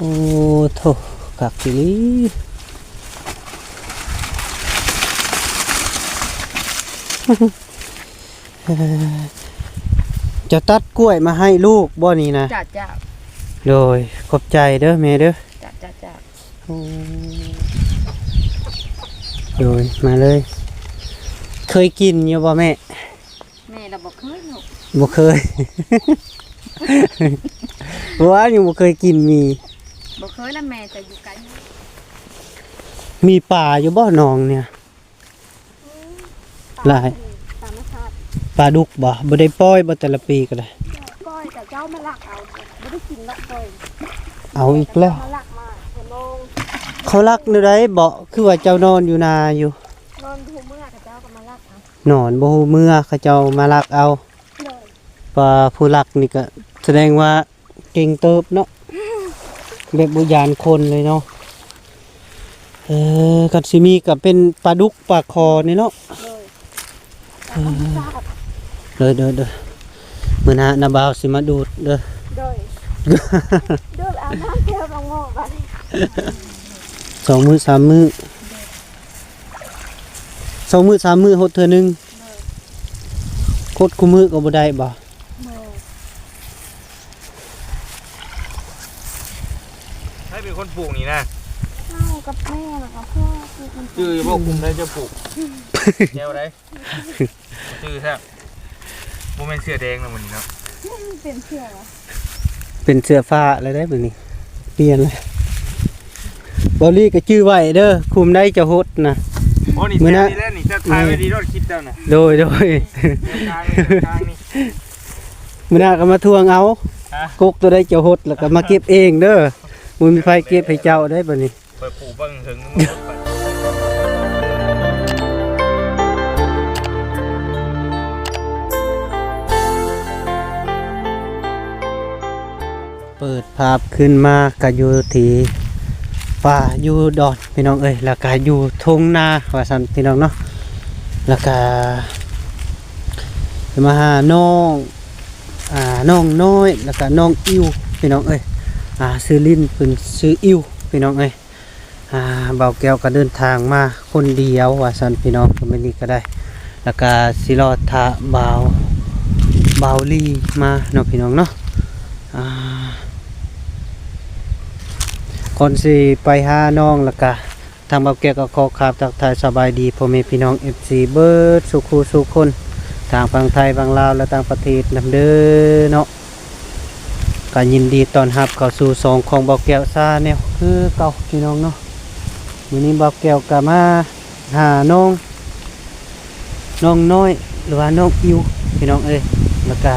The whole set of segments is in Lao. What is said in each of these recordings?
ໂອ້ໂທ້ ຄັກອີ່ຫຼີ. ເອີ ເຈົ້າຕັດກ້ວຍມາໃຫ້ລູກບໍ່ນີ້ນະ? ເຈົ້າ ເຈົ້າ. ໂດຍ ຂອບໃຈເດີແມ່ເດີ. ເຈົ້າ ເຈົ້າ ເຈົ້າ. ໂອ້ ໂດຍ ມາເລີຍ. ເຄີຍກິນຢູ່ບໍ່ແມ່? ແມ່ລະບໍ່ເຄີຍເນາະ. ບໍ່ເຄີຍ. ເພາະວ່າຍັງບໍ່ເຄີຍກິນໝີ່. ບໍ່ເຄີຍລະແມ່ ແຕ່ຢູ່ໄກ. ມີປາຢູ່ບໍ່ໜອງນີ້? ອືມ ຫຼາຍ. ປາທຳມະຊາດ. ປາດຸກບໍ່? ບໍ່ໄດ້ປ່ອຍບໍ່ ແຕ່ລະປີກໍໄດ້? ປ່ອຍ ແຕ່ເຈົ້າມາລັກເອົາ. ບໍ່ໄດ້ກິນດອກ ປ່ອຍ. ເອົາອີກແລ້ວ. ເຈົ້າມາລັກມາ. ເຂົາລັກແນວໃດເບາະ? ຄືວ່າເຈົ້ານອນຢູ່ນາຢູ່. ນອນບໍ່ຮູ້ເມືອ ເຂົາເຈົ້າກໍມາລັກເອົາ. ນອນບໍ່ຮູ້ເມືອ ເຂົາເຈົ້າມາລັກເອົາ. ໂດຍ. ວ່າຜູ້ລັກນີ້ກໍສະແດງວ່າເກັ່ງເຕີບເນາະ ແບບບໍ່ຢ້ານຄົນເລີຍເນາະ. ເອີ ຄັນຊິມີກໍເປັນປາດຸກປາຄໍນີ້ເນາະ. ໂດຍ. ເອີ ເອີ ໂດຍ ໂດຍ ໂດຍ. ມື້ໜ້ານ້າບ່າວຊິມາດູດເດີ. ໂດຍ. ດູດອາບນ້ຳແກ້ວລອງໝໍບາດນີ້. ສອງມື້ສາມມື້. ສອງມື້ສາມມື້ຫົດເທື່ອໜຶ່ງ. ໂດຍ. ຫົດຄູ່ມື້ກໍບໍ່ໄດ້ບໍ່? ໂດຍ. ໃຜເປັນຄົນປູກນີ້ນະ? ເຮົາກັບແມ່ ແລ້ວກໍພໍ່ປູກນຳກັນ. ຈື່ຢູ່ບໍ່ ຄຸມໄດ້ເຈົ້າປູກ? ແນວໃດ? ຈື່ແທ້. ບໍ່ແມ່ນເສື້ອແດງແລ້ວມື້ນີ້ເນາະ. ເປັນເສື້ອຫວາ? ເປັນເສື້ອຟ້າແລ້ວເດ້ມື້ນີ້ ປ່ຽນແລ້ວ. ເບົາລີກໍຈື່ໄວ້ເດີ ຄຸມໄດ້ຈະຫົດນະ. ໂອ້ ນີ້ ມື້ໜ້າ ນີ້ແຫຼະນີ້ ຈະຖ່າຍໄວ້ດີໂລດຄລິບເຈົ້ານະ. ໂດຍ ໂດຍ. ກາງນີ້ ກາງນີ້. ມື້ໜ້າກໍມາທວງເອົາ. ຮະ? ກົກໂຕໃດຈະຫົດ ແລ້ວກໍມາເກັບເອງເດີ. ບໍ່ມີໃຜເກັບໃຫ້ເຈົ້າໄດ້ບັດນີ້. ຂ້ອຍປູກບັກເຖິງ ເປີດພາບຂຶ້ນມາກະຢູ່ທີ່ປ່າຢູ່ດອນ ພີ່ນ້ອງເອີຍ ແລ້ວກະຢູ່ທົ່ງນາວ່າຊັ້ນ ພີ່ນ້ອງເນາະ. ແລ້ວກະຈະມາຫານ້ອງ ອ່າ ນ້ອງນ້ອຍ ແລ້ວກະນ້ອງອິ້ວ ພີ່ນ້ອງເອີຍ. ອ່າ ຊື່ຫຼິ້ນເພິ່ນຊື່ອິ້ວ ພີ່ນ້ອງເອີຍ. ອ່າ ບ່າວແກ້ວກໍເດີນທາງມາຄົນດຽວວ່າຊັ້ນ ພີ່ນ້ອງ ກໍມື້ນີ້ກໍໄດ້ ແລ້ວກໍຊິລໍຖ້າບ່າວ ບ່າວລີມາເນາະ ພີ່ນ້ອງເນາະ. ອ່າ ກ່ອນຊິໄປຫານ້ອງ ແລ້ວກໍທາງບ່າວແກ້ວກໍຂໍຄາບທັກທາຍສະບາຍດີພໍ່ແມ່ພີ່ນ້ອງ ເອັຟຊີ ເບິດສູ່ຄູ່ສູ່ຄົນ ທາງຝັ່ງໄທ ຝັ່ງລາວ ແລະ ຕ່າງປະເທດນຳເດີເນາະ. ກໍຍິນດີຕ້ອນຮັບເຂົ້າສູ່ຊ່ອງຂອງບ່າວແກ້ວຊາແນວຄືເກົ່າ ພີ່ນ້ອງເນາະ. ມື້ນີ້ບ່າວແກ້ວກໍມາຫານ້ອງ ນ້ອງນ້ອຍ ຫຼືວ່ານ້ອງອິ້ວ ພີ່ນ້ອງເອີຍ ແລ້ວກໍ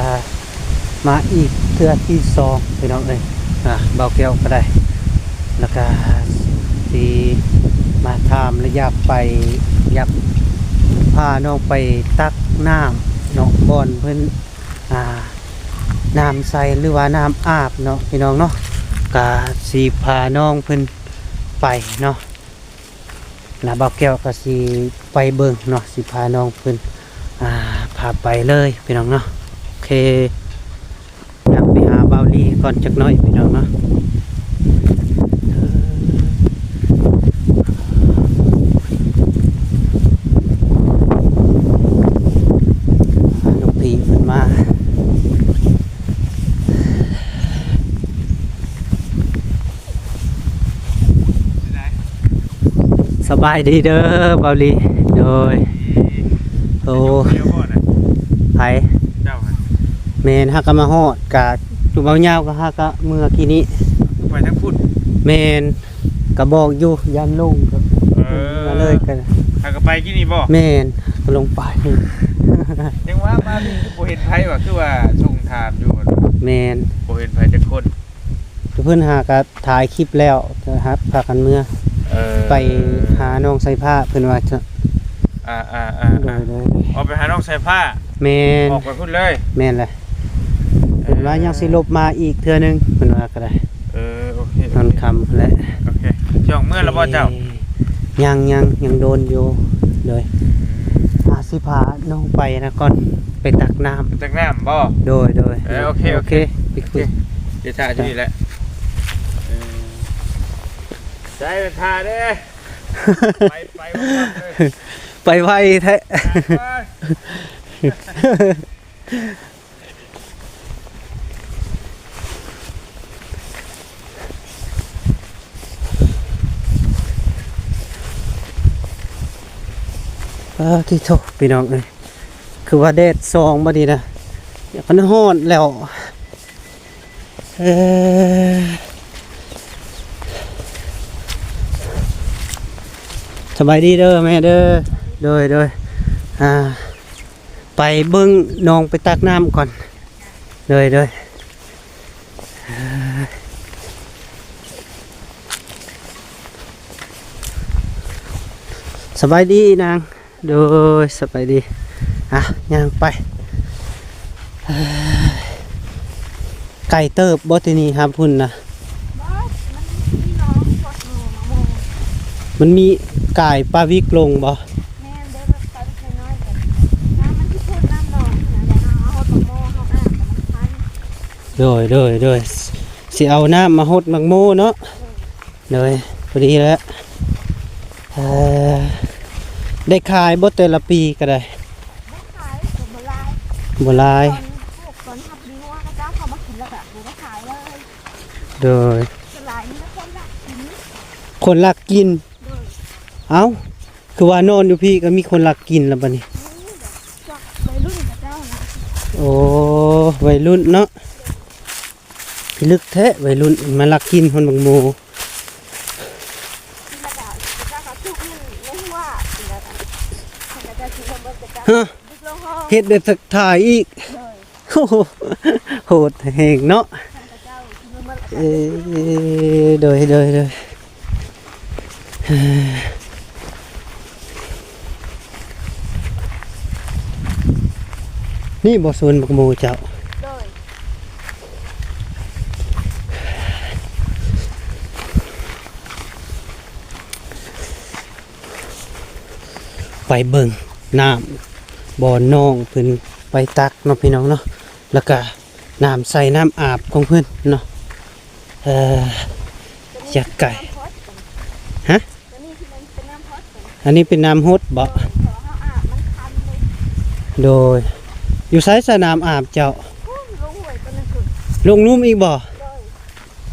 ມາອີກເທື່ອທີສອງ ພີ່ນ້ອງເອີຍ. ອ່າ ບ່າວແກ້ວກໍໄດ້ ແລ້ວກໍຊິມາຖາມ ແລະ ຢາກໄປ ຢາກພານ້ອງໄປຕັກນ້ຳເນາະ ບ່ອນເພິ່ນ ອ່າ ນ້ຳໃສ ຫຼືວ່ານ້ຳອາບເນາະ ພີ່ນ້ອງເນາະ. ກະຊິພານ້ອງເພິ່ນໄປເນາະ ລະບ່າວແກ້ວກະຊິໄປເບິ່ງເນາະ ຊິພານ້ອງເພິ່ນ ອ່າ ພາໄປເລີຍ ພີ່ນ້ອງເນາະ. ໂອເຄ ຢາກໄປຫາບ່າວລີກ່ອນຈັກໜ້ອຍ ພີ່ນ້ອງເນາະ. ລູກພີ່ເພິ່ນມາ. ສະບາຍດີເດີບ່າວລີ. ໂດຍ. ໂອ້ ໄປ ແມ່ນ ຫາກະມາຮອດ ກະ ຈຸເບົາຍາວ ກະຫາກະເມືອກີ້ນີ້ ໄປທາງພຸ້ນ. ແມ່ນ ກະບອກຢູ່ ຢ້ານຫຼົງ ກະ ເອີ ມາເລີຍ ກະ ຫາກະໄປກີ້ນີ້ບໍ່? ແມ່ນ ກະລົງໄປ. ຍັງວ່າມານີ້ຄືບໍ່ເຫັນໃຜວ່າ ຄືວ່າສົ່ງຖາມຢູ່. ແມ່ນ ບໍ່ເຫັນໃຜຈັກຄົນ. ເພິ່ນຫາກະຖ່າຍຄລິບແລ້ວ ກະຫາພາກັນເມືອ. ເອີ ໄປຫານ້ອງສາຍຟ້າ ເພິ່ນວ່າ. ອ່າໆໆໆ ໂດຍໆ ອອກໄປຫານ້ອງສາຍຟ້າ. ແມ່ນ ອອກໄປພຸ້ນເລີຍ. ແມ່ນແຫຼະ. ເອີ ເພິ່ນວ່າຍັງຊິຫຼົບມາອີກເທື່ອໜຶ່ງ ເພິ່ນວ່າກໍໄດ້. ເອີ ໂອເຄ ຕອນຄ່ຳແຫຼະ. ໂອເຄ ຊິອອກເມືອແລ້ວບໍ່ເຈົ້າ? ຍັງໆ ຍັງໂດນຢູ່. ໂດຍ ອືມ ຫາຊິພານ້ອງໄປນະກ່ອນ ໄປຕັກນ້ຳ. ໄປຕັກນ້ຳບໍ່? ໂດຍໆ. ເອີ ໂອເຄ ໂອເຄ ໂອເຄ ໄປຄຸຍ ໂອເຄ ດຽວຖ້າຢູ່ນີ້ແຫຼະ. ເອີ ໃສ່ຖ້າເດ້ ໄປ ໄປ ໄປ ໄປໄວແທ້ ໄປ ໄປ. ປາຕິໂທ ພີ່ນ້ອງເອີຍ ຄືວ່າແດດສ່ອງບັດນີ້ນະ ຢາກມັນຮ້ອນແລ້ວ. ເອີ ສະບາຍດີເດີແມ່ເດີ. ໂດຍ ໂດຍ ອ່າ ໄປເບິ່ງນ້ອງໄປຕັກນ້ຳກ່ອນ. ໂດຍ ໂດຍ ສະບາຍດີນາງ. ໂດຍ ສະບາຍດີ. ອ່ະ ຍ່າງໄປ. ເອີຍ ໄກເຕີບບໍ່ ທີ່ນີ້ຫາພຸ້ນນະ? ບໍ່ ມັນມີໜອງພວກໜອງ ມັນມີກາຍປາວິກລົງບໍ່? ແມ່ນເດີ ແບບປາວິກນ້ອຍໆ ແບບນ້ຳມັນຊິໂພດນ້ຳໜອງຫັ້ນນະ ແລ້ວເຮົາເອົາໝໍ້ເຮົາອາບ ແລ້ວມັນຄັນ. ໂດຍ ໂດຍ ໂດຍ ຊິເອົານ້ຳມາຫົດໝາກໂມເນາະ. ໂດຍ ໂດຍ ພໍດີແລ້ວ. ເອີ ໄດ້ຂາຍບໍ່ແຕ່ລະປີກໍໄດ້? ບໍ່ຂາຍ ກໍບໍ່ຫຼາຍ ບໍ່ຫຼາຍ. ຕອນປູກ ຕອນຮັບດີວ່າເຂົາເຈົ້າເຂົ້າມາກິນແລ້ວກໍບໍ່ໄດ້ຂາຍເລີຍ. ໂດຍ ສ່ວນຫຼາຍມີແຕ່ຄົນລັກກິນ ຄົນລັກກິນ. ໂດຍ ເອົ້າ ຄືວ່ານອນຢູ່ພີ້ກໍມີຄົນລັກກິນແລ້ວບັດນີ້? ມີແບບພວກໄວລຸ້ນເຂົາເຈົ້ານະ. ໂອ້ ໄວລຸ້ນເນາະ. ພິລຶກແທ້ ໄວລຸ້ນມາລັກກິນຮອດໝາກໂມ. ຮະ ເຮັດແບບທັກທາຍອີກ. ໂອ້ໂຫ ໂຫດແຮງເນາະ. ເອີ ໂດຍ ໂດຍ ໂດຍ. ນີ້ບໍ່ສວນໝາກໂມເຈົ້າ? ໂດຍ ໄປເບິ່ງນ້ຳບ່ອນນ້ອງເພິ່ນໄປຕັກເນາະ ພີ່ນ້ອງເນາະ ແລ້ວກະ ນ້ຳໃສ່ນ້ຳອາບຂອງເພິ່ນເນາະ. ເອີ ຢາກໄກ ຮະ? ອັນນີ້ເປັນນ້ຳຫົດບໍ? ໂດຍ ຢູ່ໃສສະນ້ຳອາບເຈົ້າ? ລົງລຸ່ມອີກບໍ?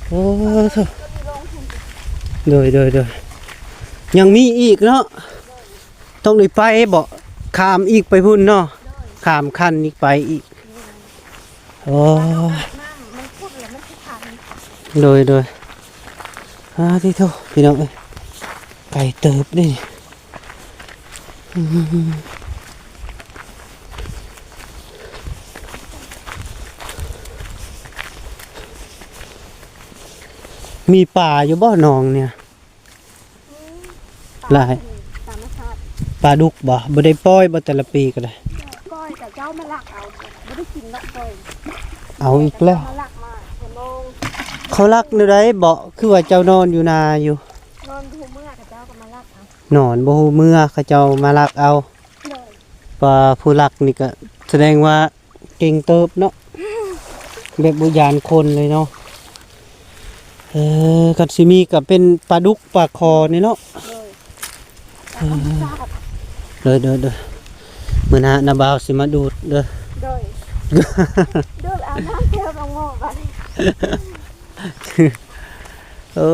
ໂອ້ໂທ ໂດຍ ໂດຍ ໂດຍ ຍັງມີອີກເນາະ. ຕ້ອງໄດ້ໄປບໍ? ຂ້າມອີກໄປພຸ້ນເນາະ. ຂ້າມຄັນອີກໄປອີກ. ໂອ້ ໂດຍ ໂດຍ. ອາ ຕິໂທ ພີ່ນ້ອງເອີຍ ໄກເຕີບເດ້. ມີປາຢູ່ບໍ່ໜອງນີ້? ອືມ ຫຼາຍ ຕາມທຳມະຊາດ. ປາດຸກບໍ? ບໍ່ໄດ້ປ່ອຍບໍ ແຕ່ລະປີກໍໄດ້? ປ່ອຍ ເຂົາເຈົ້າມາລັກເອົາ ບໍ່ໄດ້ກິນດອກ ປ່ອຍ. ເອົາອີກແລ້ວ ເຂົາເຈົ້າມາລັກມາ ເຂົານອງ. ເຂົາລັກແນວໃດບໍ? ຄືວ່າເຈົ້ານອນຢູ່ນາຢູ່ ນອນບໍ່ຮູ້ເມືອ ເຂົາເຈົ້າກໍມາລັກເອົາ. ນອນບໍ່ຮູ້ເມືອ ເຂົາເຈົ້າມາລັກເອົາ. ໂດຍ ວ່າຜູ້ລັກນີ້ກໍສະແດງວ່າ ເກັ່ງເຕີບເນາະ ແບບບໍ່ຢ້ານຄົນເລີຍເນາະ. ເອີ ຄັນຊິມີກໍເປັນປາດຸກປາຄໍນີ້ເນາະ. ໂດຍ ເອີ ຕາມທຳມະຊາດ. ໂດຍ ໂດຍ ໂດຍ. ມື້ໜ້ານ້າບ່າວຊິມາດູດເດີ. ໂດຍ ດູດອາບນ້ຳແຖວໜອງໂມບາດນີ້. ໂອ້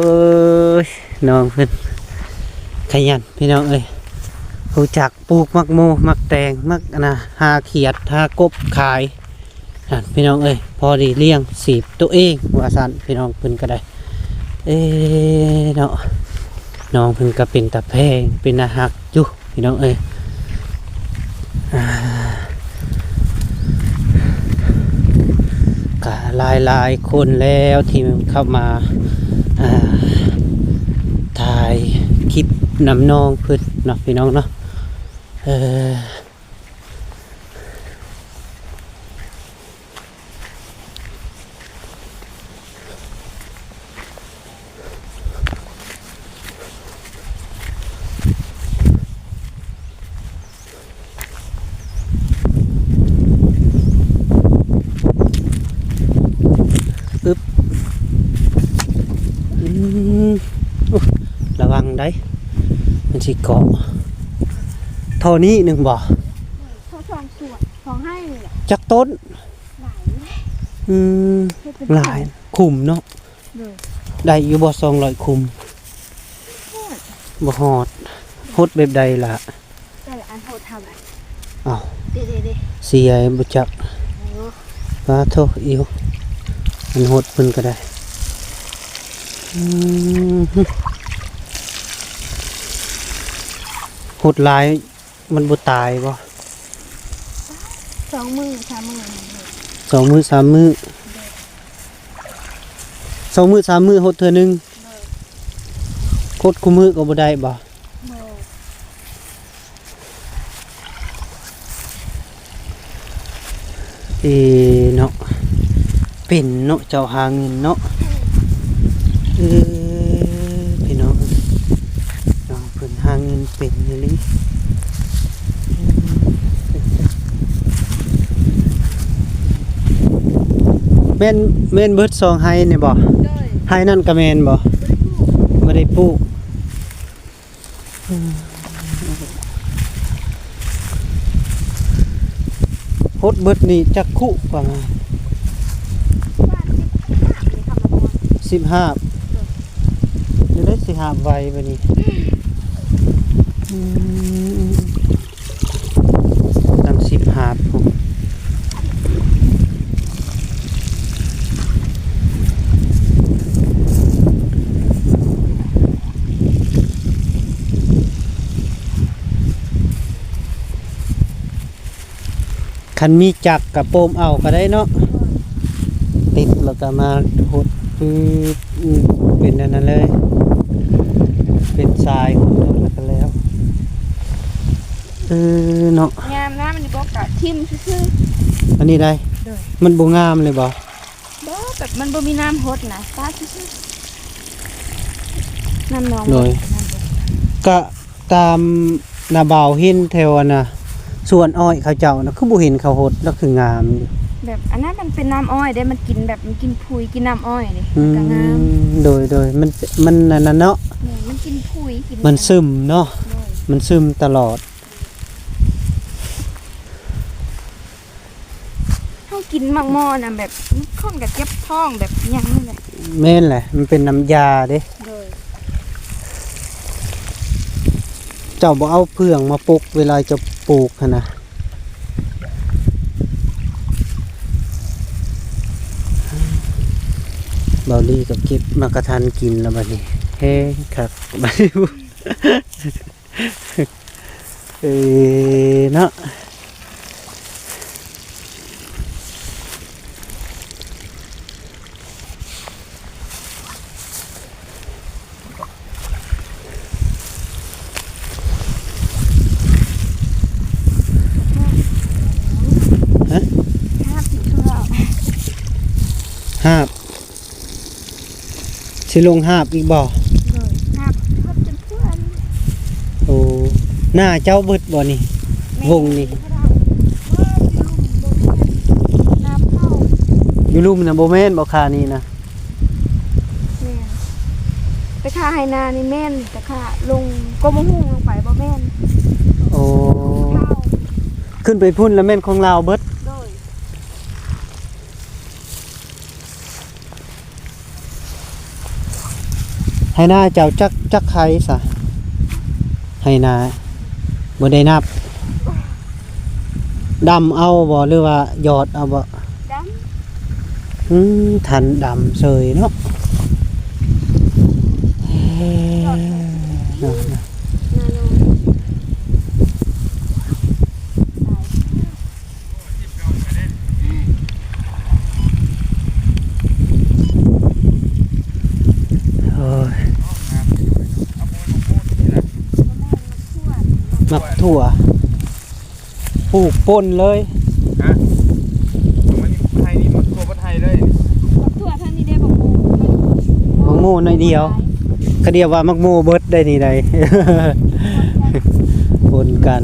ຍ ນ້ອງເພິ່ນຂະຫຍັນພີ່ນ້ອງເອີຍ ຮູ້ຈັກປູກໝາກໂມ ໝາກແຕງ ໝາກອັນນະ ຫາຂຽດ ຫາກົບຂາຍ ນັ້ນພີ່ນ້ອງເອີຍ ພໍໄດ້ລ້ຽງຊີບໂຕເອງວ່າຊັ້ນ ພີ່ນ້ອງເພິ່ນກໍໄດ້. ເອີ ເນາະ ນ້ອງເພິ່ນກໍເປັນຕາແພງ ເປັນຕາຮັກຢູ່ ພີ່ນ້ອງເອີຍ. ອ່າ ກະຫຼາຍໆຄົນແລ້ວທີ່ເຂົ້າມາ ອ່າ ຖ່າຍຄລິບນຳນ້ອງເພິ່ນເນາະ ພີ່ນ້ອງເນາະ. ເອີ ອຶບ ອືມ ໂອ້ ໄດ້ ມັນຊິເກາະ ທໍ່ນີ້ໜຶ່ງບໍ່? ເຂົາສອງສວນ ສອງໄຮ່ນີ້ແຫຼະ ຈັກຕົ້ນ? ຫຼາຍຢູ່ ອືມ ເຮັດເປັນ ຫຼາຍ ຂຸມເນາະ ໂດຍ ໄດ້ຢູ່ບໍ່ ສອງຮ້ອຍຂຸມ? ບໍ່ຮອດ ບໍ່ຮອດ ຫົດແບບໃດລະ? ແຕ່ລະອັນໂຫດເທົ່າໃດ? ອ້າວ ເດ້ໆໆ ເສຍບໍ່ຈັກ ໂອ້ ປາໂທ ອີ່ຫຍັງ ອັນຫົດເພິ່ນກໍໄດ້ ອືມ ຫົດຫຼາຍມັນບໍ່ຕາຍບໍ່? ສອງມື້ສາມມື້ ສອງມື້ສາມມື້ ສອງມື້ສາມມື້ຫົດເທື່ອໜຶ່ງ ໂດຍ ຫົດຄູ່ມື້ກໍບໍ່ໄດ້ບໍ່? ບໍ່ ເອີເນາະ ເປັນເນາະ ເຈົ້າຫາເງິນເນາະ ເອີ ພີ່ນ້ອງ ນ້ອງເພິ່ນຫາເງິນເປັນອີ່ຫຼີ ແມ່ນ ແມ່ນເບິດສອງໄຮ່ນີ້ບໍ່? ໂດຍ ໄຮ່ນັ້ນກໍແມ່ນບໍ່? ບໍ່ໄດ້ປູກ ບໍ່ໄດ້ປູກ ອືມ ຫົດເບິດນີ້ຈັກຄຸປະມານ? ປະມານສິບຫ້າ ສິບຫ້າ ໂດຍ ຈັ່ງໃດຊິຫາບໄວບາດນີ້ ອືມ ຕັ້ງສິບຫ້າພຸ້ນ ຄັນມີຈັກກະໂປມເອົາກະໄດ້ເນາະ ຕິດແລ້ວກະມາຫົດ ຄື ອືມ ເປັນອັນນັ້ນເລີຍ ເປັນສາຍຫົດແລ້ວກະແລ້ວ ເອີເນາະ ງາມນະ ມັນບໍ່ກະຖິ້ມຊື່ໆ ອັນນີ້ໄດ໋ ໂດຍ ມັນບໍ່ງາມເລີຍບໍ່? ບໍ່ ແບບມັນບໍ່ມີນ້ຳຫົດນະ ປະຊື່ໆ ນ້ຳໜອງ ໂດຍ ກະຕາມນ້າບ່າວເຫັນແຖວອັນນະ ສວນອ້ອຍເຂົາເຈົ້ານະ ຄືບໍ່ເຫັນເຂົາຫົດ ລະຄືງາມຢູ່ ແບບອັນນັ້ນມັນເປັນນ້ຳອ້ອຍເດ້ ມັນກິນແບບ ມັນກິນຜຸຍ ກິນນ້ຳອ້ອຍເດ້ ອືມ ກະງາມ ໂດຍໆ ມັນ ມັນອັນນັ້ນເນາະ ແມ່ນ ມັນກິນຜຸຍ ກິນ ມັນຊຶມເນາະ ໂດຍ ມັນຊຶມຕະຫຼອດ. ເຮົາກິນໝາກໝໍ່ນະ ແບບ ຄົນກະເຈັບທ້ອງແບບຫຍັງນີ້ແຫຼະ ແມ່ນແຫຼະ ມັນເປັນນ້ຳຢາເດ້ ໂດຍ ເຈົ້າບໍ່ເອົາເຟືອງມາປົກເວລາເຈົ້າປູກຫັ້ນນະ ເບົາລີກະເກັບໝາກກະທັນກິນລະບາດນີ້ ແຮງຄັກ ບາດນີ້ ເອີເນາະ ຮາບ ຊິລົງຮາບອີກບໍ່? ໂດຍ ຮາບ ຮາບຈົນເພື່ອນ ໂອ້ ນາເຈົ້າເບິດບໍ່ນີ້? ແມ່ນ ວົງນີ້ ບໍ່ ຢູ່ລຸ່ມ ບໍ່ແມ່ນ ນາເຂົາ ຢູ່ລຸ່ມນະບໍ່ແມ່ນບໍ່ ຄານີ້ນະ? ແມ່ນ ແຕ່ຄາໄຮ່ນານີ້ແມ່ນ ແຕ່ຄາລົງ ກົມມະຫຸ່ງລົງໄປບໍ່ແມ່ນ ໂອ້ ຂຶ້ນໄປພຸ້ນລະແມ່ນຂອງລາວເບິດ ໂດຍ. ໄຮ່ນາເຈົ້າຈັກ ຈັກໄຮ່ຊະ? ໄຮ່ນາ ບໍ່ໄດ້ນັບ ດຳເອົາບໍ່ ຫຼືວ່າຢອດເອົາບໍ່? ດຳ ອືມ ທັນດຳເສີຍເນາະ ເອີ ນາໂນ ໂອ້ຍ ໝາກຖົ່ວ ປູກປົນເລີຍ ຮະ ມັນໄຮ່ນີ້ໝາກຖົ່ວເບິດໄຮ່ເລີຍ ໝາກຖົ່ວທາງນີ້ໄດ້ບັກໂມ ບັກໂມໜ້ອຍດຽວ ກະດຽວວ່າໝາກໂມເບິດໄດ໋ນີ້ໄດ໋ ປົນກັນ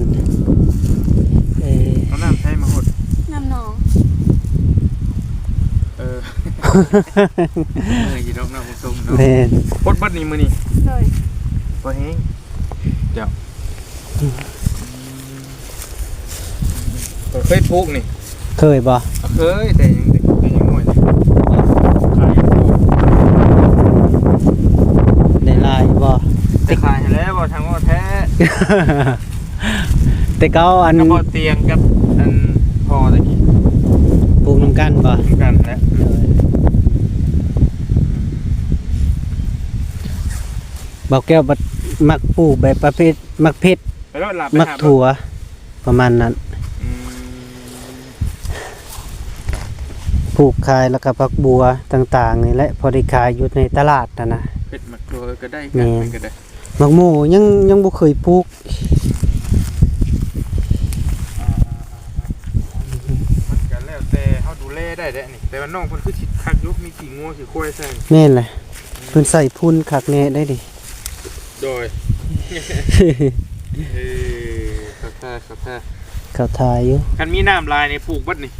ເອີ ເອົານ້ຳໃສມາຫົດ? ນ້ຳໜອງ ເອີ ເມື່ອຍຢູ່ດອກເນາະ ບໍ່ຊົມເນາະ ແມ່ນ ຫົດເບິດນີ້ມື້ນີ້ ໂດຍ ພໍແຮງ ເຈົ້າ. ອືມ ຂ້ອຍເຄີຍປູກນີ້. ເຄີຍບໍ່? ເຄີຍ ແຕ່ຍັງເດັກ ແຕ່ຍັງນ້ອຍ. ຂາຍຢູ່ບໍ່? ໄດ້ຫຼາຍຢູ່ບໍ່? ແຕ່ຂາຍໃຫ້ແລ້ວ ເວົ້າທາງເວົ້າແທ້. ແຕ່ເກົ່າອັນ ກັບບໍ່ຕຽງກັບອັນພໍ່ຕະກີ້ ປູກນຳກັນບໍ່? ນຳກັນແຫຼະ. ເອີ ບ່າວແກ້ວບັດມັກປູກແບບປະເພດໝາກເຜັດ ໄປໂລດລະ ໄປ ໝາກຖົ່ວ ຫາເບິ່ງ ປະມານນັ້ນ. ອືມ ປູກຂາຍ ແລ້ວກໍຜັກບົວຕ່າງໆນີ້ແຫຼະ ພໍໄດ້ຂາຍຢູ່ໃນຕະຫຼາດຫັ້ນນະ. ເຜັດໝາກຖົ່ວກໍໄດ້ ແມ່ນ ກໍໄດ້. ໝາກໂມຍັງ ຍັງບໍ່ເຄີຍປູກ. ອ່າ ມັນກໍແລ້ວແຕ່ເຮົາດູແລໄດ້ເດ້ນີ້ ແຕ່ວ່ານ້ອງເພິ່ນຄືຊິຄັກຢູ່ ມີຂີ້ງົວຂີ້ຄວາຍໃສ່. ແມ່ນແຫຼະ ເພິ່ນໃສ່ຝຸ່ນຄັກແນ່ໄດ໋ນີ້. ໂດຍ ເອີ ເຂົ້າທ່າ ເຂົ້າທ່າ ເຂົ້າທ່າຢູ່. ຄັນມີນ້ຳຫຼາຍນີ້ ປູກເບິດນີ້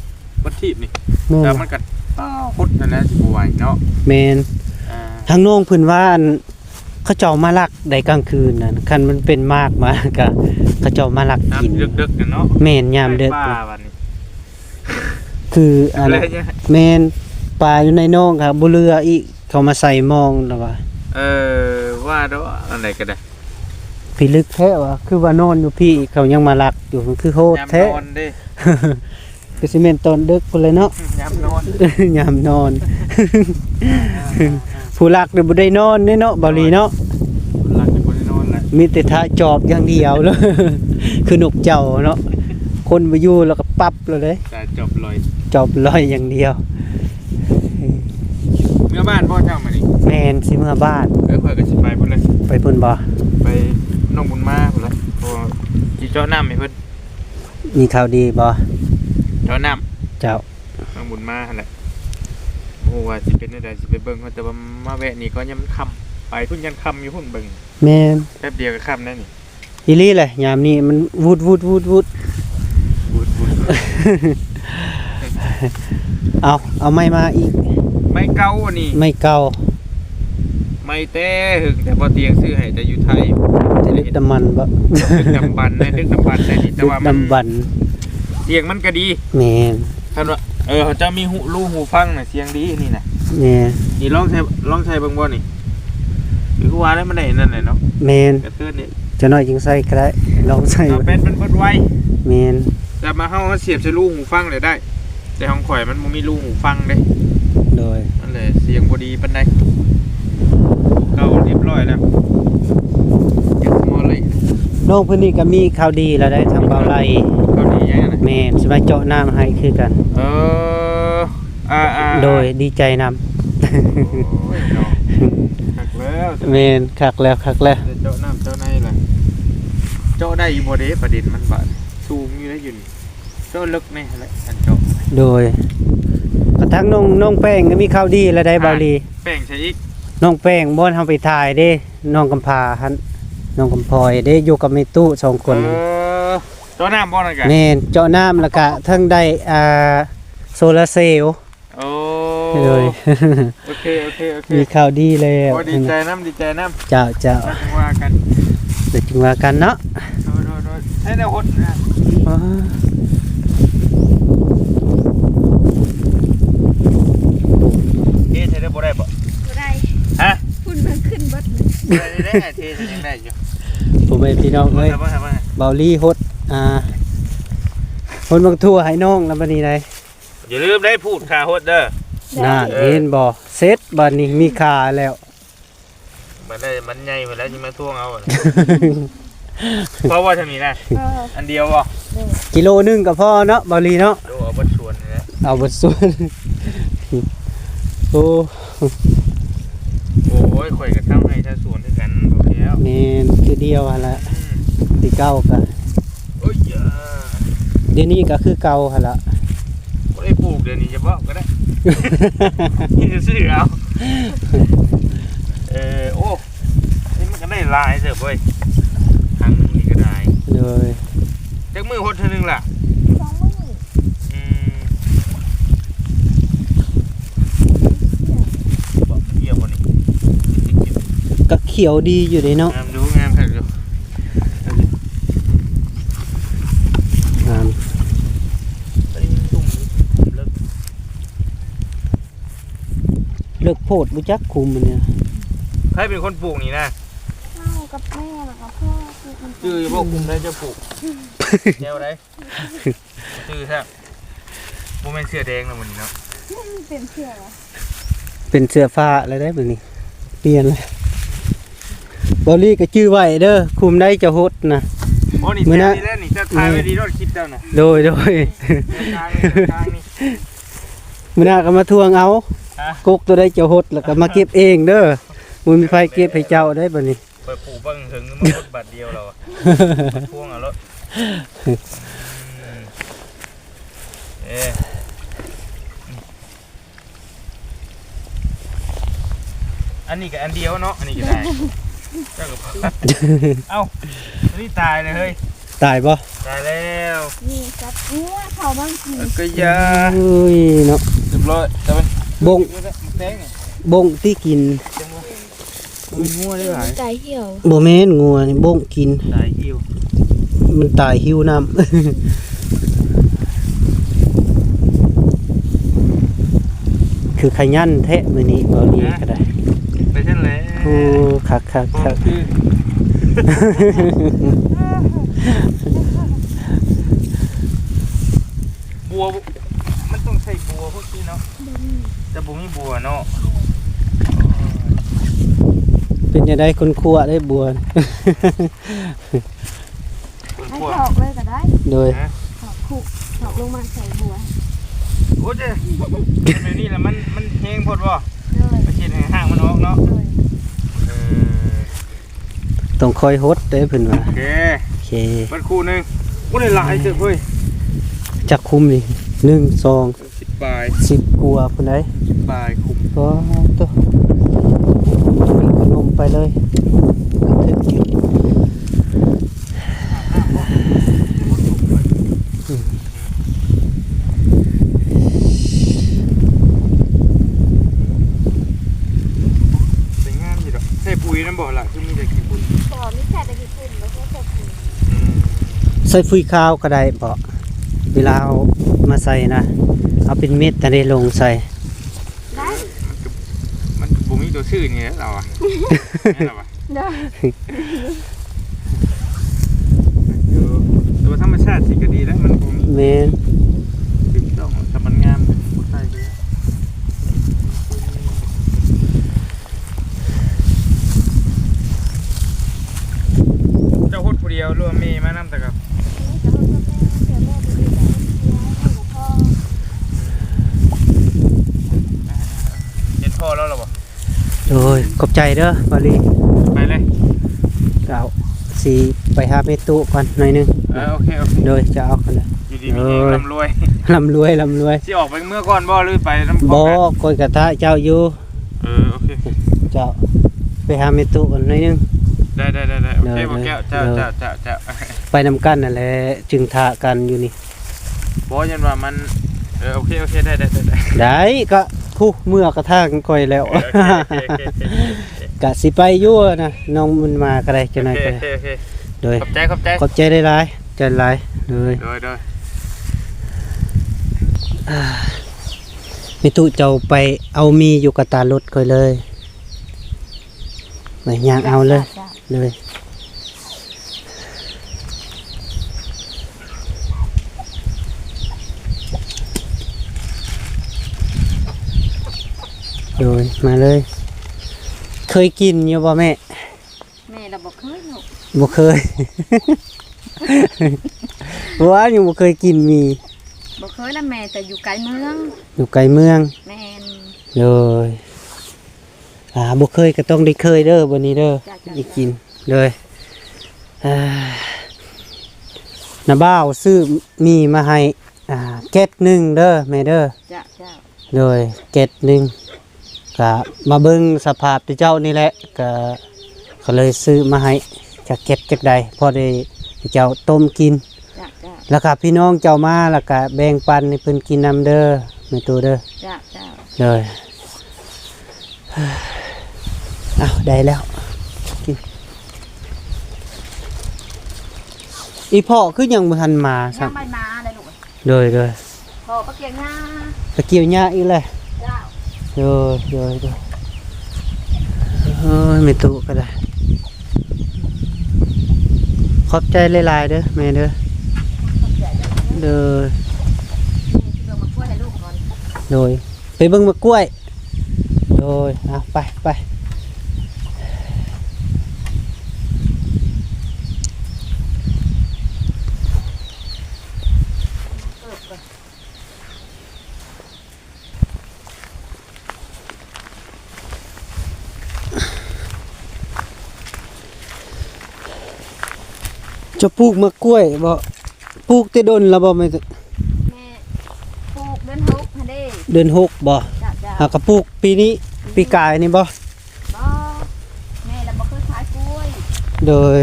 ເບິດທີບນີ້. ແມ່ນ ແຕ່ມັນກໍ ອ້າວ ຫົດຫັ້ນແຫຼະ ຊິບໍ່ໄຫວເນາະ. ແມ່ນ ອ່າ ທາງນ້ອງເພິ່ນວ່າ ອັນ ເຂົາເຈົ້າມາລັກໄດ້ກາງຄືນນັ້ນ ຄັນມັນເປັນໝາກມາກະ ເຂົາເຈົ້າມາລັກກິນ ຍາມເດິກໆນັ້ນເນາະ. ແມ່ນ ຍາມເດິກ ໄກ່ປ່າບັດນີ້ ຄືອັນ ແມ່ນ ປາຢູ່ໃນໜອງກະບໍ່ເຫຼືອອີກ ເຂົາມາໃສ່ມອງແລ້ວວ່າ. ເອີ ວ່າດອກ ອັນໃດກໍໄດ້ ພິລຶກແທ້ວ່າ ຄືວ່ານອນຢູ່ພີ້ ເຂົາຍັງມາລັກຢູ່ ມັນຄືໂຫດແທ້ ຍາມນອນເດ້. ຄືຊິແມ່ນຕອນເດິກພຸ້ນແຫຼະເນາະ ຍາມນອນ ຍາມນອນ. ອ່າໆໆໆ ຜູ້ລັກນີ້ບໍ່ໄດ້ນອນເດ້ເນາະ ບ່າວລີເນາະ. ຜູ້ລັກນີ້ບໍ່ໄດ້ນອນແຫຼະ ມີແຕ່ຖ້າຈອບຢ່າງດຽວເລີຍ ຄືນົກເຈົ້າເນາະ ຄົນບໍ່ຢູ່ແລ້ວກໍປັບ ແລ້ວເດ້ ຈອບລອຍ ຈອບລອຍຢ່າງດຽວ. ເມືອບ້ານບໍ່ເຈົ້າມື້ນີ້? ແມ່ນ ຊິເມືອບ້ານ. ເອີ ຂ້ອຍກໍຊິໄປພຸ້ນແຫຼະ. ໄປພຸ້ນບໍ່? ໄປໜອງບຸນມາພຸ້ນແຫຼະ ເພາະວ່າຊິເຈາະນ້ຳໃຫ້ເພິ່ນ. ມີຂ່າວດີບໍ່? ເຈາະນ້ຳ ເຈົ້າ ນ້ອງບຸນມາຫັ້ນແຫຼະ. ບໍ່ຮູ້ວ່າຊິເປັນແນວໃດ ຊິໄປເບິ່ງ ແຕ່ວ່າມາແວະນີ້ກ່ອນ ຍາມມັນຄ່ຳ ໄປພຸ້ນ ຢ້ານຄ່ຳຢູ່ພຸ້ນເບິ່ງ. ແມ່ນ ແປັບດຽວກໍຄ່ຳແລ້ວນີ້. ອີ່ຫຼີແຫຼະ ຍາມນີ້ມັນວຸດໆໆໆ ວຸດໆ. ເອົາ ເອົາໄມ້ມາອີກ ໄມ້ເກົ່າອັນນີ້ ໄມ້ເກົ່າ ໄມ້ແຕ່ຫຶງ ແຕ່ບໍ່ຕຽງຊື້ໃຫ້ແຕ່ຢູ່ໄທ ແຕ່ດຶກດຳບັນບໍ? ດຶກດຳບັນ ແມ່ນດຶກດຳບັນໄດ໋ນີ້ ແຕ່ວ່າມັນ ດຶກດຳບັນ ສຽງມັນກໍດີ. ແມ່ນ ຄັນວ່າ ເອີ ເຂົາເຈົ້າມີຫູ ຮູຫູຟັງນະ ສຽງດີນີ້ນະ. ແມ່ນ ນີ້ລອງໃສ່ ລອງໃສ່ເບິ່ງບໍ່ນີ້? ຄືວ່າແລ້ວມັນໄດ້ນັ້ນແຫຼະເນາະ. ແມ່ນ ກະເຕີນນີ້ ຈັກໜ້ອຍຈຶ່ງໃສ່ກໍໄດ້ ລອງໃສ່ ເອົາແປດມັນເບິດໄວ. ແມ່ນ ແຕ່ມາເຮົາ ເຮົາສຽບໃສ່ຮູຫູຟັງເລີຍໄດ້ ແຕ່ຂອງຂ້ອຍມັນບໍ່ມີຮູຫູຟັງເດ້. ໂດຍ ນັ້ນແຫຼະ ສຽງບໍ່ດີປານໃດ. ເກົ່າຮຽບຮ້ອຍແລ້ວ ເຈັດໝໍໄລ່. ນ້ອງເພິ່ນນີ້ກໍມີຂ່າວດີແລ້ວໄດ໋ ທາງບ່າວໄລ່. ຂ່າວດີຫຍັງນະ? ແມ່ນ ຊິມາເຈາະນ້ຳໃຫ້ຄືກັນ. ເອີ ອ່າໆໆ ໂດຍ ດີໃຈນຳ. ໂອ້ຍເນາະ ຄັກແລ້ວ. ແມ່ນ ຄັກແລ້ວ ຄັກແລ້ວ ໄດ້ເຈາະນ້ຳເຈາະໃນລະ. ເຈາະໄດ້ຢູ່ບໍ່ເດ? ປະເດັນມັນບາດ ສູງຢູ່ໄດ໋ ຢູ່ນີ້ ເຈາະເລິກແນ່ແຫຼະ ຄັນເຈາະ. ໂດຍ ກະທັງນ້ອງ ນ້ອງແປ້ງກໍມີຂ່າວດີແລ້ວໄດ໋ ອ່າ ບ່າວລີ. ແປ້ງໃສອີກ? ນ້ອງແປ້ງ ບ່ອນເຮົາໄປຖ່າຍເດ້ ນ້ອງກຳພ້າຫັ້ນ ນ້ອງກຳພອຍເດ້ ຢູ່ກັບແມ່ຕູ້ສອງຄົນ. ເອີ ເຈາະນ້ຳບໍ່ນັ້ນກະ? ແມ່ນ ເຈາະນ້ຳ ແລ້ວກະທັງໄດ້ ອ່າ ໂຊລາເຊວ. ໂອ້ ໂດຍ ໂອເຄ ໂອເຄ ໂອເຄ ມີຂ່າວດີແລ້ວ. ໂອ້ ດີໃຈນຳ ດີໃຈນຳ. ເຈົ້າ ເຈົ້າ ແລ້ວຈຶ່ງວ່າກັນ ແລ້ວຈຶ່ງວ່າກັນເນາະ. ໂດຍ ໂດຍ ໂດຍ ໃຊ້ແນວຫົດນະ. ອໍ ເທໃສ່ໄດ້ບໍ່ ໄດ້ບໍ່? ບໍ່ໄດ້. ຮະ? ຝຸ່ນມັນຂຶ້ນເບິດເລີຍ. ໄດ້ ໄດ້ ເທໃສ່ຍັງໄດ້ຢູ່. ພໍ່ແມ່ພີ່ນ້ອງເອີຍ ເບິ່ງ ເບິ່ງ ເບິ່ງ ບ່າວລີຫົດ ອ່າ ຫົດໝາກຖົ່ວໃຫ້ນ້ອງແລ້ວບັດນີ້ໄດ໋. ຢ່າລືມໄດ້ ພູດຂ້າຫົດເດີ. ນັ້ນ ເອີ ເຫັນບໍ່? ເສັດ ບາດນີ້ມີຄ່າແລ້ວ. ມັນໄດ້ ມັນໃຫຍ່ພຸ້ນແລ້ວ ຊິມາທວງເອົາ. ພໍບໍ່ ຊ່ຳນີ້ນະ? ເອີ ອັນດຽວບໍ່? ໂດຍ ກິໂລໜຶ່ງກໍພໍເນາະ ບ່າວລີເນາະ. ໂດ ເອົາເບິດສວນນີ້ແຫຼະ ເອົາເບິດສວນ. ໂອ້ ໂອ້ຍ ຂ້ອຍກໍຊາວໄຮ່ຊາວສວນຄືກັນ ບໍ່ແລ້ວ. ແມ່ນ ຄືດຽວຫັ້ນລະ. ອືມ ຄືເກົ່າກະ ໂອ້ຍ ດຽວນີ້ກໍຄືເກົ່າຫັ້ນລະ. ບໍ່ໄດ້ປູກ ດຽວນີ້ຈະບອກກໍໄດ້ ນີ້ຊື່ໆ ເອົາ. ເອີ ໂອ້ ນີ້ມັນກໍໄດ້ຫຼາຍເຕີບເວີຍ ຄັ້ງໜຶ່ງນີ້ກໍໄດ້. ໂດຍ ຈັກມື້ຫົດເທື່ອໜຶ່ງລະ? ສອງມື້. ອືມ ບໍ່ ມັນເຫຍບໍ່ນີ້? ກໍຂຽວດີຢູ່ເດ້ເນາະ. ງາມຢູ່ ງ ລິກໂພດ ບໍ່ຈັກຄຸມອັນນີ້. ໃຜເປັນຄົນປູກນີ້ນະ? ເຮົາກັບແມ່ ແລ້ວກໍພໍ່ປູກນຳກັນ. ຈື່ຢູ່ບໍ່ ຄຸມໃດຈະປູກ? ແນວໃດ? ຈື່ແທ້. ບໍ່ແມ່ນເສື້ອແດງແລ້ວມື້ນີ້ເນາະ. ເປັນເສື້ອຫວາ? ເປັນເສື້ອຟ້າແລ້ວເດ້ມື້ນີ້ ປ່ຽນແລ້ວ. ເບົາລີກໍຈື່ໄວ້ເດີ ຄຸມໃດຈະຫົດນະ. ໂອ້ ນີ້ ມື້ໜ້າ ແທ້ນີ້ແຫຼະນີ້ ຈະຖ່າຍໄວ້ດີໂລດຄລິບເຈົ້ານະ. ໂດຍ ໂດຍ ເດີນທາງນີ້ ເດີນທາງນີ້. ມື້ໜ້າກໍມາທວງເອົາ ຮະ? ກົກໂຕໃດຈະຫົດ ແລ້ວກໍມາເກັບເອງເດີ ບໍ່ມີໃຜເກັບໃຫ້ເຈົ້າໄດ໋ບັດນີ້. ຂ້ອຍປູເບິ່ງເຖິງມາຫົດບາດດຽວແລ້ວ ທວງເອົາໂລດ. ອືມ ເອີ ອັນນີ້ກໍອັນດຽວເນາະ ອັນນີ້ກໍໄດ້. ເຈົ້າກໍ ເອົ້າ ອັນນີ້ຕາຍເລີຍເຮີ້ຍ. ຕາຍບໍ່? ຕາຍແລ້ວ. ນີ້ກັບງົວເຂົ້າມາກິນ. ເອີ ກໍຢ່າ. ໂອ້ຍເນາະ ຮຽບຮ້ອຍ. ແຕ່ວ່າບົ້ງ ບົ້ງຕິກິນ. ມັນງົວໄດ້ຫຼາຍ. ຕາຍຫ່ຽວ. ບໍ່ແມ່ນງົວນີ້ ບົ້ງກິນ. ຕາຍຫ່ຽວ. ມັນຕາຍຫິວນ້ຳ. ຄືຂະຫຍັນແທ້ມື້ນີ້ ເບົາລີກໍໄດ້. ໄປຊັ້ນແຫຼະ. ໂອ້ ຄັກໆໆ. ບົວ ມັນຕ້ອງໃສ່ບົວພວກນີ້ເນາະ. ບໍ່ມີ. ແຕ່ບໍ່ມີບົວເນາະ. ເປັນຈັ່ງໃດ ຄົ້ນຄວ້າໄດ້ບົວ? ຄົ້ນຄວ້າ ໃຫ້ຖອກເລີຍກໍໄດ້. ໂດຍ ຮະ? ຖອກຄຸ ຖອກລົງມາໃສ່ບົວ. ໂອ້ ເດ້ ແບບນີ້ລະມັນ ມັນແຮງໂພດບໍ່? ໂດຍ ໄປເຮັດໃຫ້ຮາກມັນອອກເນາະ. ໂດຍ ເອີ ຕ້ອງຄອຍຫົດເດ້ເພິ່ນວ່າ. ໂອເຄ ໂອເຄ ເບິດຄູ່ໜຶ່ງ. ໂອ້ ໄດ້ຫຼາຍເຕີບເວີຍ. ຈັກຄຸມນີ້ ໜຶ່ງ ສອງ ສິບປາຍ ສິບກວ່າພຸ້ນໃດ໋. ສິບປາຍຄຸມ. ໂອ້ໂຕ ກິນຂະໜົມໄປເລີຍ. ອືມ ສວຍງາມຢູ່ດອກ. ໃສ່ປຸ໋ຍນຳບໍ່ລະ ຄືມີແຕ່ຂີ້ຝຸ່ນ? ບໍ່ ມີແຕ່ຂີ້ຝຸ່ນ ບໍ່ໃສ່ປຸ໋ຍ. ອືມ ໃສ່ຝຸ່ນຂາວກໍໄດ້ບໍ່? ເວລາເຮົາມາໃສ່ນະ ເອົາເປັນເມັດຫັ້ນເດ້ລົງໃສ່. ໄດ້ ມັນບໍ່ມີຕົວຊື່ນີ້ແຫຼະລາວອະ. ແມ່ນລະວະ? ໄດ້ ເອີ ແຕ່ວ່າທຳມະຊາດຊິກະດີແລ້ວ ມັນບໍ່ມີ. ແມ່ນ ຖືກຕ້ອງ ຖ້າມັນງາມບໍ່ໃສ່ເລີຍ. ເຈົ້າຫົດຜູ້ດຽວ ຫຼືວ່າແມ່ມານຳແຕ່ເກົ່າ? ເຫັນພໍ່ລາວແລ້ວບໍ່? ໂດຍ ຂອບໃຈເດີ ບາລີ. ໄປເລີຍ ເຈົ້າ ຊິໄປຫາແມ່ຕູ້ກ່ອນໜ້ອຍໜຶ່ງ. ເອີ ໂອເຄ ໂອເຄ. ໂດຍ ຈະເອົາກັນເດີ ຢູ່ດີມີແຮງ ເອີ ລ່ຳລວຍ ລ່ຳລວຍ ລ່ຳລວຍ. ຊິອອກໄປເມືອກ່ອນບໍ່ ຫຼືໄປນຳ? ບໍ່ ຂ້ອຍກະຖ້າເຈົ້າຢູ່. ເອີ ໂອເຄ ເຈົ້າ ໄປຫາແມ່ຕູ້ກ່ອນໜ້ອຍໜຶ່ງ. ໄດ້ ໄດ້ ໄດ້ ໄດ້ ໂອເຄ ໂດຍ ບໍ່ແກ້ວ ເຈົ້າ ໂດຍ ເຈົ້າ ເຈົ້າ ເຈົ້າ. ໄປນຳກັນຫັ້ນແຫຼະ ຈຶ່ງຖ້າກັນຢູ່ນີ້. ບໍ່ ຢ້ານວ່າມັນ ເອີ ໂອເຄ ໂອເຄ ໄດ້ ໄດ້ ໄດ້ ໄດ້ ໄດ້ ກໍຜູ້ເມືອກະທາງຂ້ອຍແລ້ວ. ເອີ ໂອເຄ ໂອເຄ ໂອເຄ ໂອເຄ ກະຊິໄປຢູ່ນະ ນ້ອງບຸນມາກໍໄດ້ ຈັກໜ້ອຍກໍໄດ້. ໂອເຄ ໂອເຄ ໂດຍ ຂອບໃຈ ຂອບໃຈ ຂອບໃຈຫຼາຍໆ ໃຈຫຼາຍ. ໂດຍ ໂດຍ ໂດຍ. ອ່າ ແມ່ຕູ້ ເຈົ້າໄປເອົາໝີ່ຢູ່ກະຕາລົດຂ້ອຍເລີຍ ໄປຍ່າງເອົາເລີຍ. ເລີຍ ໂດຍ ມາເລີຍ. ເຄີຍກິນຢູ່ບໍ່ແມ່? ແມ່ລະບໍ່ເຄີຍເນາະ. ບໍ່ເຄີຍ ວ່າຍັງບໍ່ເຄີຍກິນໝີ່. ບໍ່ເຄີຍລະແມ່ ແຕ່ຢູ່ໄກເມືອງ. ຢູ່ໄກເມືອງ. ແມ່ນ. ໂດຍ. ອ່າ ບໍ່ເຄີຍກໍຕ້ອງໄດ້ເຄີຍເດີ ບັດນີ້ເດີ. ຈ້າ ຈ້າ ໄດ້ກິນ. ໂດຍ. ອ່າ ນ້າບ່າວຊື້ໝີ່ມາໃຫ້ ອ່າ ແກັດໜຶ່ງເດີແມ່ເດີ. ຈ້າ ຈ້າ. ໂດຍ ແກັດໜຶ່ງ. ກະມາເບິ່ງສະພາບເຈົ້ານີ້ແຫຼະ ກະ ກໍເລີຍຊື້ມາໃຫ້ຈັກແກັດຈັກໃດ ພໍໄດ້ເຈົ້າຕົ້ມກິນ. ຈ້າ ຈ້າ. ແລ້ວກະພີ່ນ້ອງເຈົ້າມາ ແລ້ວກະແບ່ງປັນໃຫ້ເພິ່ນກິນນຳເດີ ແມ່ຕູ້ເດີ. ຈ້າ ຈ້າ. ໂດຍ. ອ້າວ ໄດ້ແລ້ວ ກິນ. ອີພໍ່ຄືຍັງບໍ່ທັນມາຊ້ຳ? ຍັງບໍ່ມາເລີຍລູກ. ໂດຍ ໂດຍ. ພໍ່ໄປກ່ຽວຫຍ້າ. ໄປກ່ຽວຫຍ້າອີກແລ້ວ. ເຈົ້າ. ໂດຍ ໂດຍ ໂດຍ ໂອ້ຍ ແມ່ຕູ້ກໍໄດ້ ຂອບໃຈຫຼາຍໆເດີແມ່ເດີ. ຂອບໃຈເດີ. ໂດຍ ແມ່ຊິເບິ່ງໝາກກ້ວຍໃຫ້ລູກກ່ອນ. ໂດຍ ໄປເບິ່ງໝາກກ້ວຍ. ໂດຍ ເອົາ ໄປ ໄປ. ເຈົ້າປູກໝາກກ້ວຍບໍ່? ປູກແຕ່ດົນແລ້ວບໍ່ແມ່? ແມ່ປູກເດືອນຫົກຫັ້ນເດ້. ເດືອນຫົກບໍ່? ເຈົ້າ ເຈົ້າ. ຫາກະປູກປີນີ້ ປີກາຍນີ້ບໍ່? ບໍ່ ແມ່ລະບໍ່ເຄີຍຂາຍກ້ວຍ. ໂດຍ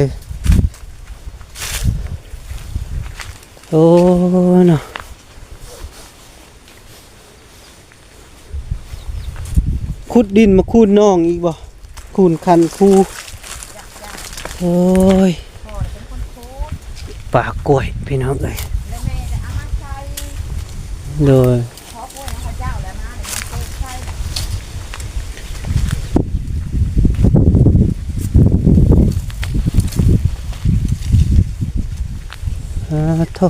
ໂອ້ ເນາະ. ຂຸດດິນມາຂູດໜອງອີກບໍ່? ຂູດຄັນຄູ. ໂອ້ຍ ປ່າກ້ວຍພີ່ນ້ອງເອີຍ. ໂດຍ ອາ ໂທ້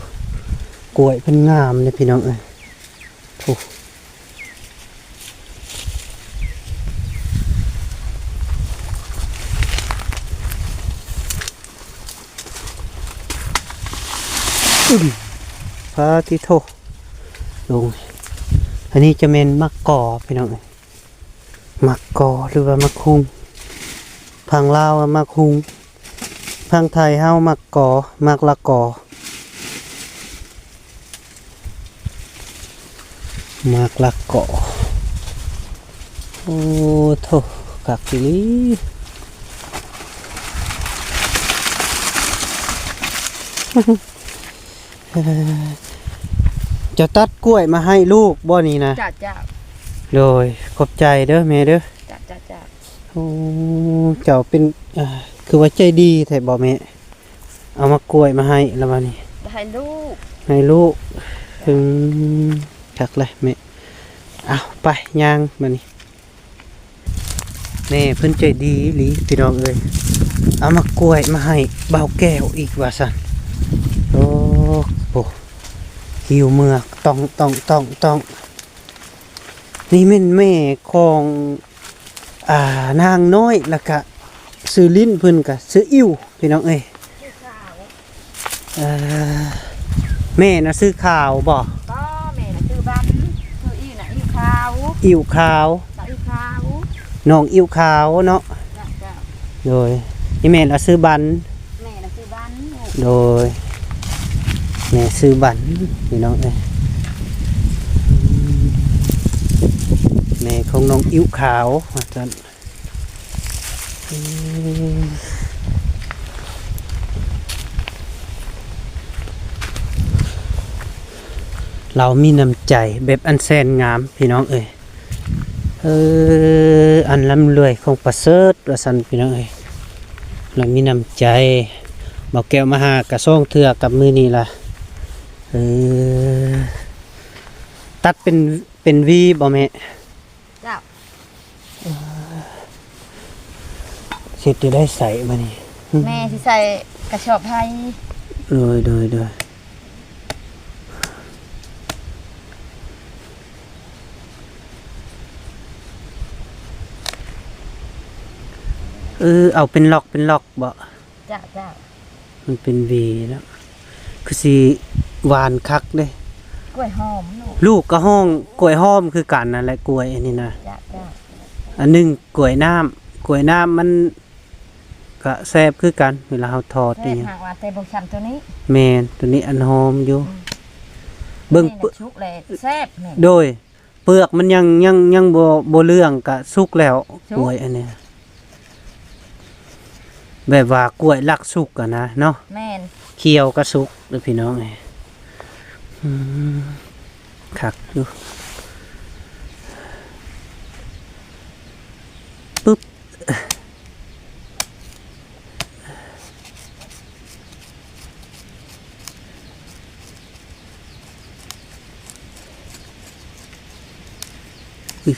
ກ້ວຍເພິ່ນງາມເດ້ພີ່ນ້ອງເອີຍ. ໂອ້ ອຶ້ມ ປາຕິໂທ ລົງ. ອັນນີ້ຈະແມ່ນໝາກກໍພີ່ນ້ອງເອີຍ. ໝາກກໍ ຫຼືວ່າໝາກຫຸ່ງ ຝັ່ງລາວວ່າໝາກຫຸ່ງ ຝັ່ງໄທເຮົາໝາກກໍ ໝາກລະກໍ ໝາກລະກໍ. ໂອ້ ໂທ້ ຄັກອີ່ຫຼີ. ເຈົ້າຕັດກ້ວຍມາໃຫ້ລູກບໍ່ນີ້ນະ? ເຈົ້າ ເຈົ້າ. ໂດຍ ຂອບໃຈເດີແມ່ເດີ. ເຈົ້າ ເຈົ້າ ເຈົ້າ. ໂອ້ ເຈົ້າເປັນ ອ່າ ຄືວ່າໃຈດີແທ້ບໍ່ແມ່? ເອົາໝາກກ້ວຍມາໃຫ້ລະບາດນີ້ ໃຫ້ລູກ ໃຫ້ລູກ. ອືມ ຄັກແຫຼະແມ່. ເອົາ ໄປ ຍ່າງບາດນີ້. ແມ່ເພິ່ນໃຈດີອີ່ຫຼີພີ່ນ້ອງເອີຍ ເອົາໝາກກ້ວຍມາໃຫ້ບ່າວແກ້ວອີກວ່າຊັ້ນ. ໂອ້ ໂອ້ ຫິ້ວເມືອ ຕ້ອງ ຕ້ອງ ຕ້ອງ ຕ້ອງ. ນີ້ແມ່ນແມ່ຂອງ ອ່າ ນາງນ້ອຍ ແລ້ວກະຊື່ຫຼິ້ນເພິ່ນກະຊື່ອິ້ວ ພີ່ນ້ອງເອີຍ. ເອີ ແມ່ນະຊື່ຂາວບໍ່? ບໍ່ ແມ່ນະຊື່ບັນ ຊື່ອີ່ນະ ອີ່ຂາວ ອີ່ຂາວ ອີ່ຂາວ ນ້ອງອີ່ຂາວເນາະ. ເຈົ້າ ເຈົ້າ. ໂດຍ ອີ່ແມ່ນະຊື່ບັນ ແມ່ນະຊື່ບັນ. ໂດຍ ແມ່ຊື່ບັນ ພີ່ນ້ອງເອີຍ ແມ່ຂອງນ້ອງອິ້ວຂາວວ່າຊັ້ນ. ອືມ ລາວມີນ້ຳໃຈແບບອັນແສນງາມ ພີ່ນ້ອງເອີຍ. ເອີ ອັນລ່ຳລວຍຂອງປະເສີດວ່າຊັ້ນ ພີ່ນ້ອງເອີຍ. ລາວມີນ້ຳໃຈ ບ່າວແກ້ວມາຫາກະສອງເທື່ອກັບມື້ນີ້ລະ. ເອີ ຕັດເປັນ ເປັນຫວີບໍ່ແມ່? ເຈົ້າ. ເອີ ເຮັດຢູ່ໃດໃສ່ບາດນີ້? ແມ່ຊິໃສ່ກະສອບໄມ້. ໂດຍ ໂດຍ ໂດຍ. ເອີ ເອົາເປັນລັອກ ເປັນລັອກບໍ? ເຈົ້າ ເຈົ້າ. ມັນເປັນຫວີແລ້ວ ຄືຊິຫວານຄັກເດ້. ກ້ວຍຫອມເນາະ ລູກກໍຮ້ອງກ້ວຍຫອມຄືກັນນັ້ນແຫຼະ ກ້ວຍອັນນີ້ນະ. ເຈົ້າ ເຈົ້າ. ອັນໜຶ່ງກ້ວຍນ້ຳ ກ້ວຍນ້ຳມັນກະແຊບຄືກັນ ເວລາເຮົາທອດ. ແຊບ ຫາກວ່າແຕ່ບໍ່ຊ່ຳໂຕນີ້. ແມ່ນ ໂຕນີ້ອັນຫອມຢູ່. ອືມ ເບິ່ງ ນີ້ນະສຸກແລ້ວແຊບແມ່ນ. ໂດຍ ເປືອກມັນຍັງ ຍັງ ຍັງບໍ່ ບໍ່ເຫຼືອງກະສຸກແລ້ວ ສຸກ ກ້ວຍອັນນີ້. ແບບວ່າກ້ວຍລັກສຸກຫັ້ນນະເນາະ. ແມ່ນ ຂ້ຽວກະສຸກເດີພີ່ນ້ອງເອີຍ. ອືມ ຄັກຢູ່. ປຶບ. ອືມ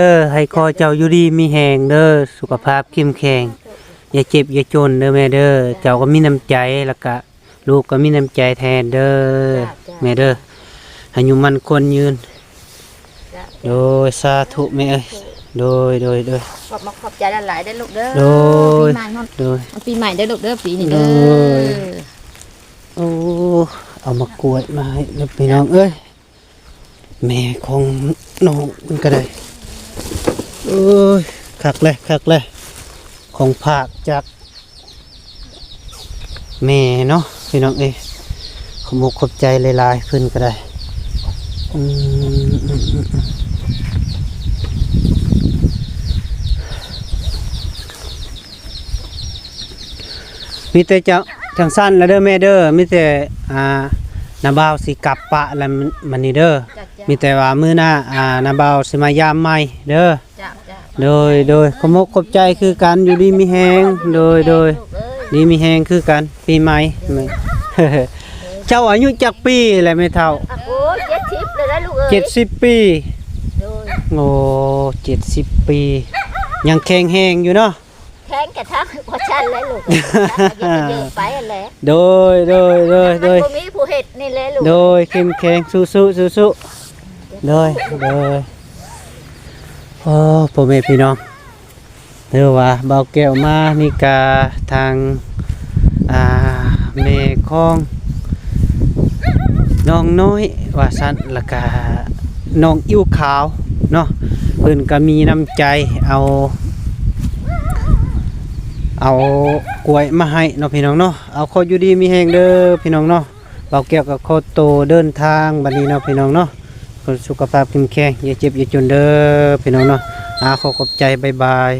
ດີໃຫ້ຂໍເຈົ້າຢູ່ດີມີແຮງເດີ ສຸຂະພາບເຂັ້ມແຂງ ຢ່າເຈັບຢ່າຈົນເດີແມ່ເດີ ເຈົ້າກໍມີນ້ຳໃຈ ແລ້ວກະລູກກໍມີນ້ຳໃຈແທນເດີ ແມ່ເດີ ອາຍຸໝັ້ນຂວັນຍືນ ໂດຍ ສາທຸແມ່ເອີຍ ໂດຍ ໂດຍ ໂດຍ ຂອບມຸກຂອບໃຈຫຼາຍໆເດີລູກເດີ ໂດຍ ປີໃໝ່ ໂດຍ ປີໃໝ່ເດີລູກເດີ ປີນີ້ເດີ ໂອ້ ເອົາໝາກກ້ວຍມາໃຫ້ເດີພີ່ນ້ອງເອີຍ ແມ່ຂອງນ້ອງເພິ່ນກໍໄດ້ ໂອ້ຍ ຄັກແຫຼະ ຄັກແຫຼະ ຂອງຝາກຈາກ ແມ່ເນາະ ພີ່ນ້ອງເອີຍ ຂອບມຸກຂອບໃຈຫຼາຍໆ ເພິ່ນກໍໄດ້ ອືມ ມີແຕ່ເຈົ້າ ຈັ່ງຊັ້ນລະເດີແມ່ເດີ ມີແຕ່ ອ່າ ນ້າບ່າວຊິກັບປະລະ ມື້ນີ້ເດີ ມີແຕ່ວ່າມື້ໜ້າ ອ່າ ນ້າບ່າວຊິມາຢາມໃໝ່ເດີ ເຈົ້າ ເຈົ້າ ໂດຍ ໂດຍ ຂອບມຸກຂອບໃຈຄືກັນ ຢູ່ດີມີແຮງ ໂດຍ ໂດຍ ດີມີແຮງຄືກັນ ປີໃໝ່ ເຈົ້າອາຍຸຈັກປີແລ້ວແມ່ເຖົ້າ? ໂອ້ ເຈັດສິບແລ້ວລູກເອີຍ ເຈັດສິບປີ ໂດຍ ໂອ້ ເຈັດສິບປີ ຍັງແຂງແຮງຢູ່ເນາະ ແຂງກະທັກບໍ່ທັນແລ້ວລູກ ໄປແລ້ວ ໂດຍ ໂດຍ ໂດຍ ມັນບໍ່ມີຜູ້ເຮັດນີ້ແຫຼະລູກ ໂດຍ ເຂັ້ມແຂງ ສູ້ໆ ສູ້ໆ ໂດຍ ໂດຍ ໂອ້ ພໍ່ແມ່ພີ່ນ້ອງ ຖືວ່າບ່າວແກ້ວມານີ້ກະທາງ ອ່າ ແມ່ຂອງນ້ອງນ້ອຍວ່າຊັ້ນ ແລ້ວກະນ້ອງອິ້ວຂາວເນາະ ເພິ່ນກະມີນ້ຳໃຈເອົາ ເອົາກ້ວຍມາໃຫ້ເນາະພີ່ນ້ອງເນາະ. ເອົາ ຂໍຢູ່ດີມີແຮງເດີພີ່ນ້ອງເນາະ. ບ່າວແກ້ວກໍຂໍໂຕເດີນທາງບັດນີ້ເນາະພີ່ນ້ອງເນາະ. ຂໍສຸຂະພາບເຂັ້ມແຂງ ຢ່າເຈັບຢ່າຈົນເດີພີ່ນ້ອງເນາະ. ອາ ຂໍຂອບໃຈ ບາຍບາຍ.